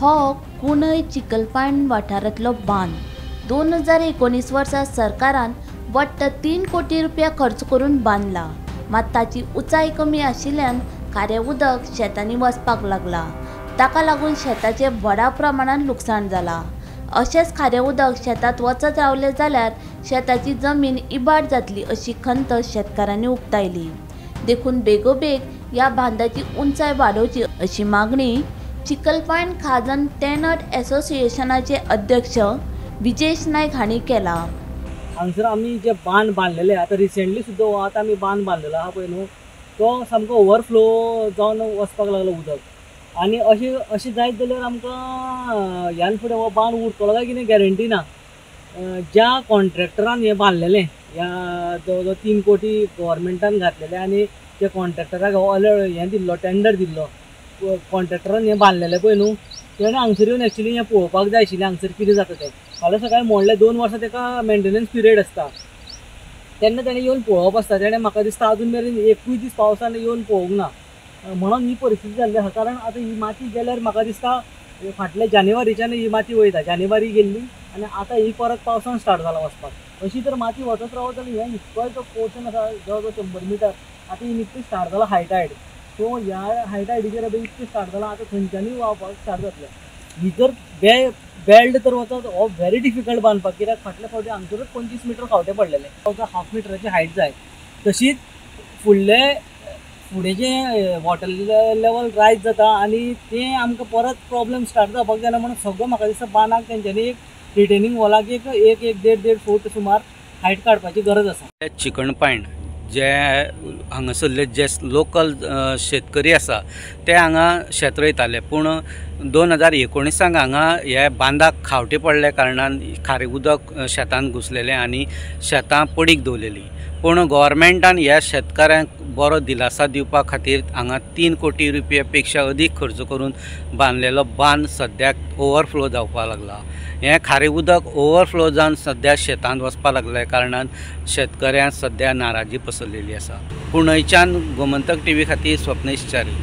हो कुंडय चिखलपायण वाठारांतलो बांद 2019 वर्सा सरकारान वट्ट 3 कोटी रुपया खर्च करून बांदला, मात ताची उंचाय कमी आशिल्ल्यान खारें उदक शेतांनी वचपाक लागला। ताका लागून शेताचें व्हडा प्रमाणान लुकसाण जालां। अशेंच खारें उदक शेतांत वचत रावलें जाल्यार शेताची जमीन इबाड जातली अशी खंत शेतकारांनी उक्तायली। देखून बेगोबेग ह्या बांदाची उंचाय वाडोवची अशी मागणी चिखलपायण खाजन टेनट एसोसिएशनाचे अध्यक्ष विजेश नायक हांणी केला। हांगसर आमी जे बांद बांदलेले आतां रिसेंटली सुद्दां आतां आमी बांद बांदलेलो आहा पळय न्हू, तो सामको ओवरफ्लो जावन वचपाक लागलो उदक। आनी अशें अशें जायत जाल्यार आमकां ह्यान फुडें हो बांद उरतलो काय कितें गॅरंटी ना। ज्या कॉन्ट्रॅक्टरान हें बांदलेलें ह्या जवळ जवळ 3 कोटी गव्हर्मेंटान घातलेले आनी त्या कॉन्ट्रॅक्टराक हो हें दिल्लो, टेंडर दिल्लो, कॉन्ट्रॅक्टरान हें बांदलेलें पळय न्हू, तेणें हांगसर येवन एक्चुली हें पळोवपाक जाय आशिल्लें हांगसर कितें जाता तें। फाल्यां सकाळीं मोडलें 2 वर्सां तेका मेंटेनन्स पिरियड आसता, तेन्ना तेणें येवन पळोवप आसता। तेणें म्हाका दिसता आजून मेरेन एकूय दीस पावसान येवन पळोवंक ना, म्हणून ही परिस्थिती जाल्ली आसा। कारण आतां ही माती गेल्यार म्हाका दिसता फाटल्या जानेवारीच्यान ही माती वयता, जानेवारी गेल्ली आनी आतां ही परत पावसान स्टार्ट जाला वचपाक। अशी तर माती वचत रावत जाल्यार हें इतकोय जो पोर्शन आसा जवळ जवळ 100 मिटर आतां ही निकती स्टार्ट जाला हाय टायड, सो ह्या हाय टायडीचेर आतां इतकें स्टार्ट जालां, आतां खंयच्यानूय व्हांवपाक स्टार्ट जातलें। ही जर बेल्ट तर वचत हो व्हेरी डिफिकल्ट बांदपाक, कित्याक फाटल्या फावटी हांगसरूच 25 मिटर खावटे पडलेले, हाफ मिटराची हायट जाय। तशीच फुडले फुडें जें वॉटर लेवल रायज जाता आनी तें आमकां परत प्रॉब्लम स्टार्ट जावपाक जायना म्हणून सगळो म्हाका दिसता बांदाक तेंच्यांनी एक रिटेनींग वॉलाक एक एक एक देड देड फूट सुमार हायट काडपाची गरज आसा। चिकणपायण जे हांगासरले जे लोकल शेतकरी आसा ते हांगा शेत रोयताले, पूण 2019 हांगा हे बांदाक खावटे पडल्या कारणान खारें उदक शेतान घुसलेलें आनी शेतां पडीक दवरलेलीं। पूण गव्हर्मेंटान ह्या शेतकाऱ्यांक बरो दिलासा दिवपा खातीर हांगा 3 कोटी रुपया पेक्षा अदीक खर्च करून बांदलेलो बांद सद्याक ओवरफ्लो जावपाक लागला। हें खारें उदक ओवरफ्लो जावन सद्या शेतांत वचपाक लागल्या कारणान शेतकऱ्यांक सद्या नाराजी पसरलेली आसा। कुंडयच्यान गोमंतक टीव्ही खातीर स्वप्नेश च्यारी।